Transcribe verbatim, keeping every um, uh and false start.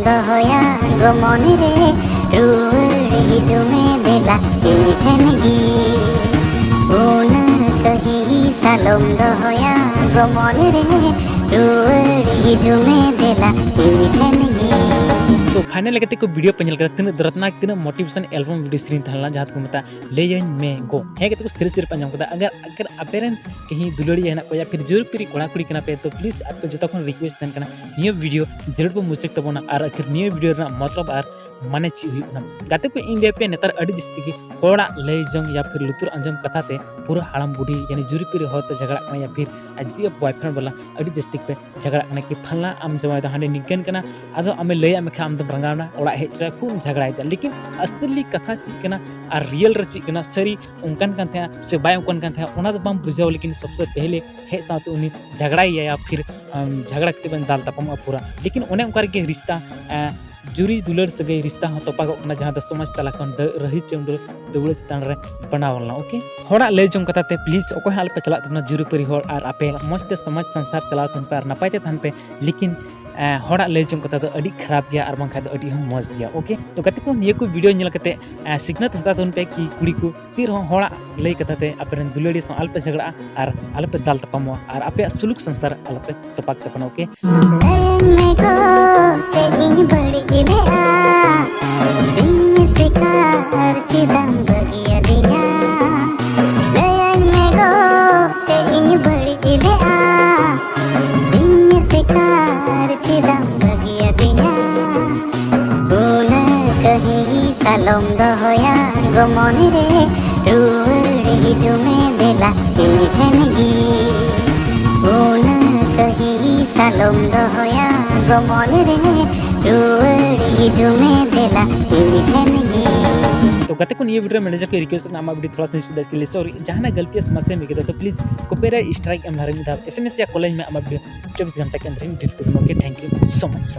ᱫᱚᱦᱚᱭᱟ ᱜᱚ ᱢᱚᱱᱮ ᱨᱮ, ᱨᱩᱣᱟᱹᱲ ᱦᱤᱡᱩᱜ ᱢᱮ ᱫᱮᱞᱟ ᱤᱧ ᱴᱷᱮᱱ ᱜᱮ᱾ ᱩᱱᱟᱹᱜ ᱠᱟᱹᱦᱤᱥ ᱟᱞᱚᱢ ᱫᱚᱦᱚᱭᱟ ᱜᱚ ᱢᱚᱱᱮ ᱨᱮ, ᱨᱩᱣᱟᱹᱲ ᱦᱤᱡᱩᱜ ᱢᱮ ᱫᱮᱞᱟ ᱤᱧ ᱴᱷᱮᱱ ᱜᱮ᱾ So final ᱞᱮᱠᱟᱛᱮ ᱠᱚ video ᱯᱮ ᱧᱮᱞ ᱠᱮᱫᱟ, ᱛᱤᱱᱟᱹᱜ ᱫᱚᱨᱫᱽᱱᱟᱠ, ᱛᱤᱱᱟᱹᱜ motivation album video ᱥᱮᱨᱮᱧ ᱛᱟᱦᱮᱸ ᱞᱮᱱᱟ, ᱡᱟᱦᱟᱸ ᱫᱚᱠᱚ ᱢᱮᱛᱟᱜᱼᱟ ᱞᱟᱹᱭᱟᱹᱧ ᱢᱮ ᱜᱚ᱾ ᱦᱮᱸ ᱜᱟᱛᱮ ᱠᱚ, ᱥᱟᱹᱨᱤ ᱥᱟᱹᱨᱤ ᱯᱮ ᱟᱸᱡᱚᱢ ᱠᱮᱫᱟ᱾ ᱟᱜᱟᱨ ᱟᱜᱟᱨ ᱟᱯᱮ ᱨᱮᱱ ᱠᱟᱹᱦᱤ ᱫᱩᱞᱟᱹᱲᱤᱭᱟᱹ ᱦᱮᱱᱟᱜ ᱠᱚᱣᱟ ᱭᱟ ᱯᱷᱤᱨ ᱡᱩᱨᱤ ᱯᱤᱨᱤ ᱠᱚᱲᱟ ᱠᱩᱲᱤ ᱠᱟᱱᱟ ᱯᱮ, ᱛᱚ please ᱟᱯᱮ ᱡᱚᱛᱚ ᱠᱷᱚᱱ request ᱛᱟᱦᱮᱱ ᱠᱟᱱᱟ, ᱱᱤᱭᱟᱹ video ᱡᱟᱹᱨᱩᱲ ᱯᱮ ᱢᱩᱪᱟᱹᱫ ᱛᱟᱵᱚᱱᱟ ᱟᱨ ᱟᱹᱠᱷᱤᱨ ᱱᱤᱭᱟᱹ video ᱨᱮᱱᱟᱜ ᱢᱚᱛᱞᱚᱵ ᱟᱨ ᱢᱟᱱᱮ ᱪᱮᱫ ᱦᱩᱭᱩᱜ ᱠᱟᱱᱟ᱾ ᱜᱟᱛᱮ ᱠᱚ, ᱤᱧ ᱞᱟᱹᱭ ᱟᱯᱮᱭᱟ, ᱱᱮᱛᱟᱨ ᱟᱹᱰᱤ ᱡᱟᱹᱥᱛᱤ ᱜᱮ ᱦᱚᱲᱟᱜ ᱞᱟᱹᱭ ᱡᱚᱝ ᱭᱟ ᱯᱷᱤᱨ ᱞᱩᱛᱩᱨ ᱟᱸᱡᱚᱢ ᱠᱟᱛᱷᱟ ᱛᱮ ᱯᱩᱨᱟᱹ ᱦᱟᱲᱟᱢ ᱵᱩᱰᱷᱤ ᱭᱟᱱᱤ ᱡᱩᱨᱤ ᱯᱤᱨᱤ ᱦᱚᱲ ᱯᱮ ᱡᱷᱟᱜᱽᱲᱟᱜ ᱠᱟᱱᱟ ᱭᱟ ᱯᱷᱤᱨ ᱟᱡᱤᱡ boyfriend ᱵᱟᱞᱟ ᱟᱹᱰᱤ ᱡᱟᱹᱥᱛᱤ ᱯᱮ ᱡᱷᱟᱜᱽᱲᱟᱜ ᱠᱟᱱᱟ ᱠᱤ ᱯᱷᱟᱞᱱᱟ ᱟᱢ ᱡᱟᱶᱟᱭ ᱫᱚ ᱦᱟᱸᱰᱮ ᱱᱤᱝᱠᱟᱹᱱ ᱠᱟᱱᱟ, ᱟᱫᱚ ᱟᱢᱮ ᱞᱟᱹᱭᱟᱫ ᱢᱮᱠᱷᱟᱱ ᱟᱢ ᱫᱚᱢ ᱨᱟᱸᱜᱟᱣᱱᱟ, ᱚᱲᱟᱜ ᱦᱮᱡ ᱦᱚᱪᱚᱭᱟ, ᱠᱷᱩᱵ ᱮᱢ ᱡᱷᱟᱜᱽᱲᱟᱭᱮᱫᱟ᱾ ᱞᱮᱠᱤᱱ ᱟᱥᱚᱞᱤ ᱠᱟᱛᱷᱟ ᱪᱮᱫ ᱠᱟᱱᱟ ᱟᱨ real ᱨᱮ ᱪᱮᱫ ᱠᱟᱱᱟ, ᱥᱟᱹᱨᱤ ᱚᱱᱠᱟᱱ ᱠᱟᱱ ᱛᱟᱦᱮᱸᱜᱼᱟ ᱥᱮ ᱵᱟᱭ ᱚᱱᱠᱟᱱ ᱠᱟᱱ ᱛᱟᱦᱮᱸᱜᱼᱟ, ᱚᱱᱟ ᱫᱚ ᱵᱟᱢ ᱵᱩᱡᱷᱟᱹᱣᱟ, ᱞᱮᱠᱤᱱ ᱥᱚᱵᱥᱮ ᱯᱮᱦᱞᱮ ᱦᱮᱡ ᱥᱟᱶᱛᱮ ᱩᱱᱤ ᱡᱷᱟᱜᱽᱲᱟᱭᱮᱭᱟ ᱭᱟ ᱯᱷᱤᱨ ᱟᱢ ᱡᱷᱟᱜᱽᱲᱟ ᱠᱟᱛᱮ ᱵᱮᱱ ᱫᱟᱞ ᱛᱟᱯᱟᱢᱚᱜᱼᱟ ᱯᱩᱨᱟ᱾ ᱞᱮᱠᱤᱱ ᱚᱱᱮ ᱚᱱᱠᱟ ᱨᱮᱜᱮ ᱨᱤᱥᱛᱟ, ᱟᱸ, ᱡᱩᱨᱤ ᱫᱩᱞᱟᱹᱲ ᱥᱟᱹᱜᱟᱹᱭ ᱨᱤᱥᱛᱟ ᱦᱚᱸ ᱛᱚᱯᱟᱜᱚᱜ ᱠᱟᱱᱟ, ᱡᱟᱦᱟᱸ ᱫᱚ ᱥᱚᱢᱟᱡᱽ ᱛᱟᱞᱟ ᱠᱷᱚᱱ ᱫᱟᱹ-, ᱨᱟᱹᱦᱤ ᱪᱟᱹᱣᱰᱟᱹᱞ ᱫᱟᱹᱣᱲᱟᱹ ᱪᱮᱛᱟᱱ ᱨᱮ ᱵᱮᱱᱟᱣ ᱞᱮᱱᱟ᱾ Okay, ᱦᱚᱲᱟᱜ ᱞᱟᱹᱭ ᱡᱚᱝ ᱠᱟᱛᱷᱟ ᱛᱮ please ᱚᱠᱚᱭ ᱦᱚᱸ ᱟᱞᱚᱯᱮ ᱪᱟᱞᱟᱜ ᱛᱟᱵᱚᱱᱟ ᱡᱩᱨᱤᱯᱟᱹᱨᱤ ᱦᱚᱲ, ᱟᱨ ᱟᱯᱮ ᱢᱚᱡᱽ ᱛᱮ ᱥᱚᱢᱟᱡᱽ ᱥᱚᱝᱥᱟᱨ ᱪᱟᱞᱟᱣ ᱛᱟᱵᱚᱱ ᱯᱮ ᱟᱨ ᱱᱟᱯᱟᱭ ᱛᱮ ᱛᱟᱦᱮᱱ ᱯᱮ᱾ ᱞᱮᱠᱤᱱ, ᱟᱸ, ᱦᱚᱲᱟᱜ ᱞᱟᱹᱭ ᱡᱚᱝ ᱠᱟᱛᱷᱟ ᱫᱚ ᱟᱹᱰᱤ ᱠᱷᱟᱨᱟᱯ ᱜᱮᱭᱟ ᱟᱨ ᱵᱟᱝᱠᱷᱟᱱ ᱫᱚ ᱟᱹᱰᱤ ᱦᱚᱸ ᱢᱚᱡᱽ ᱜᱮᱭᱟ᱾ Okay, ᱛᱚ ᱜᱟᱛᱮ ᱠᱚ, ᱱᱤᱭᱟᱹ ᱠᱚ video ᱧᱮᱞ ᱠᱟᱛᱮ, ᱟᱸ, ᱥᱤᱠᱷᱱᱟᱹᱛ ᱦᱟᱛᱟᱣ ᱛᱟᱵᱚᱱ ᱯᱮ ᱠᱤ ᱠᱩᱲᱤ ᱠᱚ ᱛᱤ ᱨᱮᱦᱚᱸ ᱦᱚᱲᱟᱜ ᱞᱟᱹᱭ ᱠᱟᱛᱷᱟ ᱛᱮ ᱟᱯᱮ ᱨᱮᱱ ᱫᱩᱞᱟᱹᱲᱤᱭᱟᱹ ᱥᱟᱶ ᱟᱞᱚᱯᱮ ᱡᱷᱟᱜᱽᱲᱟᱜᱼᱟ ᱟᱨ ᱟᱞᱚᱯᱮ ᱫᱟᱞ ᱛᱟᱯᱟᱢᱚᱜᱼᱟ ᱟᱨ ᱟᱯᱮᱭᱟᱜ ᱥᱩᱞᱩᱠ ᱥᱚᱝᱥᱟᱨ ᱟᱞᱚᱯᱮ ᱛᱚᱯᱟᱜ ᱛᱟᱵᱚᱱᱟ᱾ Okay, ᱞᱟᱹᱭᱟᱹᱧ ᱢᱮ ᱜᱚ, ᱪᱮᱫ ᱤᱧ ᱵᱟᱹᱲᱤᱡ ᱞᱮᱜᱼᱟ? ᱤᱧ ᱥᱤᱠᱟᱨ ᱪᱮᱫᱟᱢ ᱵᱟᱹᱜᱤᱭᱟᱫᱤᱧᱟ? ᱞᱟᱹᱭᱟᱹᱧ ᱢᱮ ᱜᱚ, ᱪᱮᱫ ᱤᱧ ᱵᱟᱹᱲᱤᱡ ᱞᱮᱜᱼᱟ? ᱤᱧ ᱥᱤᱠᱟᱨ ᱪᱮᱫᱟᱢ ᱵᱟᱹᱜᱤᱭᱟᱫᱤᱧᱟ? ᱩᱱᱟᱹᱜ ᱠᱟᱹᱦᱤᱥ ᱟᱞᱚᱢ ᱫᱚᱦᱚᱭᱟ ᱜᱚ ᱢᱚᱱᱮ ᱨᱮ, ᱨᱩᱣᱟᱹᱲ ᱦᱤᱡᱩᱜ ᱢᱮ ᱫᱮᱞᱟ ᱤᱧ ᱴᱷᱮᱱ ᱜᱮ᱾ ᱩᱱᱟᱹᱜ ᱠᱟᱹᱦᱤᱥ ᱟᱞᱚᱢ ᱫᱚᱦᱚᱭᱟ ᱜᱚ ᱢᱚᱱᱮ ᱨᱮ, ᱨᱩᱣᱟᱹᱲ ᱦᱤᱡᱩᱜ ᱢᱮ ᱫᱮᱞᱟ ᱤᱧ ᱴᱷᱮᱱ ᱜᱮ᱾ ᱛᱚ ᱜᱟᱛᱮ ᱠᱚ, ᱱᱤᱭᱟᱹ video ᱨᱮ manager ᱠᱚ request ᱠᱟᱱᱟ, ᱟᱢᱟᱜ video ᱛᱷᱚᱲᱟ ᱥᱟ ᱱᱤᱥᱯᱩᱫ ᱫᱟᱲᱮ ᱛᱮ, sorry, ᱡᱟᱦᱟᱱᱟᱜ ᱜᱟᱞᱛᱤ ᱥᱚᱢᱚᱥᱥᱟ ᱢᱮᱱᱟᱜ ᱠᱮᱫᱟ ᱛᱚ please copyright strike ᱮᱢ ᱞᱟᱦᱟᱨᱮ ᱢᱤᱫ ᱫᱷᱟᱣ SMS ᱭᱟ call ᱟᱹᱧ ᱢᱮ, ᱟᱢᱟᱜ video ᱪᱚᱵᱵᱤᱥ ᱜᱷᱚᱱᱴᱟ ᱠᱮ ᱟᱱᱫᱟᱨ ᱤᱧ delete ᱠᱚ ᱫᱩᱸᱜᱟ᱾ Okay, thank you so much.